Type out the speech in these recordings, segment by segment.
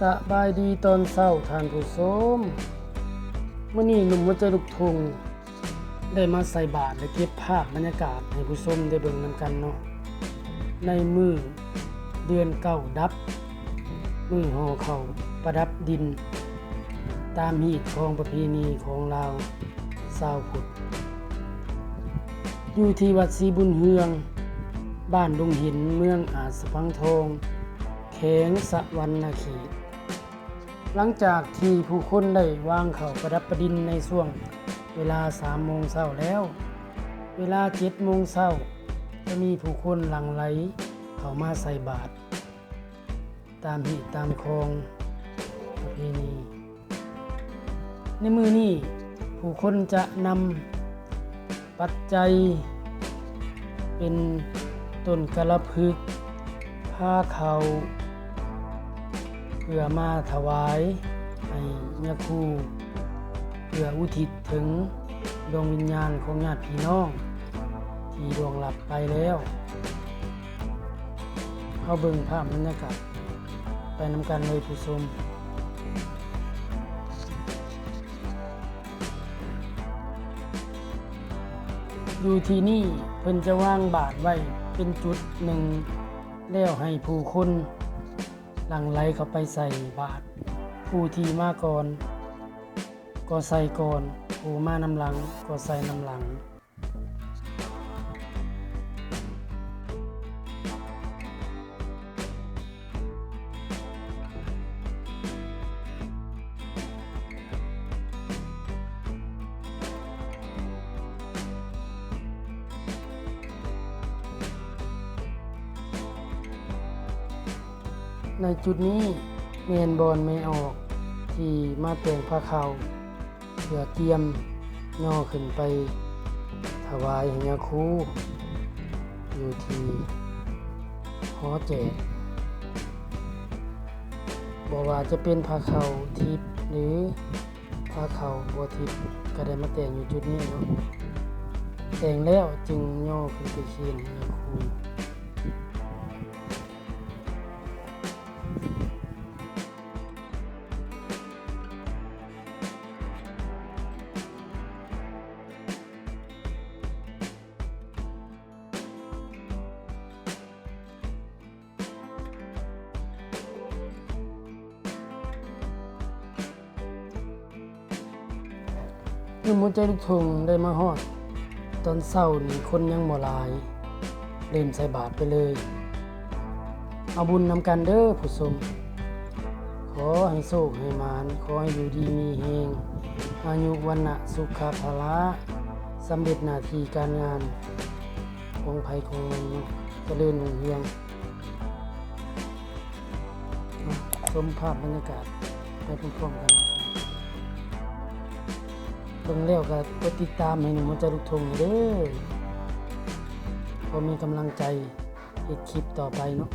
ສະບາຍດີຕອນເຊົ້າທ່ານຜູ້ຊົມ. ມື້ນີ້ໜຸ່ມຫົວໃຈລູກທຸ່ງໄດ້ມາໃສ່ບາດ ແລະ ເກັບພາບບັນຍາກາດໃຫ້ຜູ້ຊົມໄດ້ເບິ່ງນຳກັນເນາະ. ໃນມື້ເດືອນເກົ້າດັບ, ມື້ຫໍ່ເຂົ້າປະດັບດິນ ຕາມຮີດຄອງປະເພນີຂອງລາວຊາວພຸດ ຢູ່ທີ່ວັດສີບຸນເຮືອງ, ບ້ານດົງເຫັນ, ເມືອງອາດສະພັງທອງ, ແຂວງສະຫວັນນະເຂດ. ຫຼັງຈາກທີ່ຜູ້ຄົນໄດ້ວາງເຂົ້າປະດັບປະດິນໃນຊ່ວງເວລາສາມໂມງເຊົ້າແລ້ວ, ເວລາເຈັດໂມງເຊົ້າ ຈະມີຜູ້ຄົນຫຼັ່ງໄຫຼເຂົ້າມາໃສ່ບາດ ຕາມຮີດຕາມຄອງປະເພນີ. ໃນມື້ນີ້ ຜູ້ຄົນຈະນຳປັດໄຈເປັນຕົ້ນກາລະພຶກ, ພາເຂົ້າ ເພື່ອມາຖວາຍໃຫ້ຍາຄູ ເພື່ອອຸທິດເຖິງດວງວິນຍານຂອງຍາດພີ່ນ້ອງທີ່ລ່ວງລັບໄປແລ້ວ. ເຮົາເບິ່ງພາບບັນຍາກາດໄປນຳກັນເລີຍຜູ້ຊົມ. ຢູ່ທີ່ນີ້ເພິ່ນຈະວາງບາດໄວ້ເປັນຈຸດໜຶ່ງ ແລ້ວໃຫ້ຜູ້ຄົນຫຼັ່ງໄຫຼເຂົ້າໄປໃສ່ບາດ. ຜູ້ທີ່ມາກ່ອນກໍໃສ່ກ່ອນ, ຜູ້ມານຳຫຼັງກໍໃສ່ນຳຫຼັງ. ໃນຈຸດນີ້ແມ່ນບ່ອນແມ່ອອກທີ່ມາແຕ່ງພາເຂົ້າ ເພື່ອກຽມຍໍຂຶ້ນໄປຖວາຍໃຫ້ຍາຄູຢູ່ທີ່ຫໍແຈກ. ບໍ່ວ່າຈະເປັນພາເຂົ້າທິບ ຫຼື ພາເຂົ້າບໍ່ທິບ ກໍໄດ້ມາແຕ່ງຢູ່ຈຸດນີ້ເນາະ. ແຕ່ງແລ້ວຈຶ່ງຍໍຂຶ້ນໄປເຄນໃຫ້ຍາຄູ. ໜຸ່ມຫົວໃຈລູກທົ່ງໄດ້ມາຮອດຕອນເຊົ້ານີ້ ຄົນຍັງບໍ່ຫຼາຍ ເລີ່ມໃສ່ບາດໄປເລີຍ. ເອົາບຸນນຳກັນເດີຜູ້ຊົມ. ຂໍໃຫ້ໂຊກໃຫ້ໝານ, ຂໍໃຫ້ຢູ່ດີມີແຮງ, ອາຍຸວັນນະສຸຂະພະລະ, ສຳເລັດໜ້າທີ່ການງານຂອງໃຜຂອງມັນເນາະ, ຈະເລີນຮຸ່ງເຮືອງ. ມາຊົມພາບບັນຍາກາດໄປພ້ອມໆກັນ. ເບິ່ງແລ້ວກໍກົດຕິດຕາມໃຫ້ໜຸ່ມຫົວໃຈລູກທົ່ງເດີ ເພື່ອມີກຳລັງໃຈເຮັດຄລິບຕໍ່ໄປເນາະ.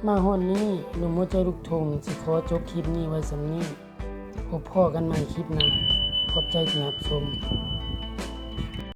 ມາຮອດນີ້ ໜຸ່ມຫົວໃຈລູກທຸ່ງຊິຂໍຈົບຄລິບນີ້ໄວ້ສ່ຳນີ້. ພົບພໍ້ກັນໃໝ່ຄລິບໜ້າ. ຂອບໃຈທີ່ຮັບຊົມ.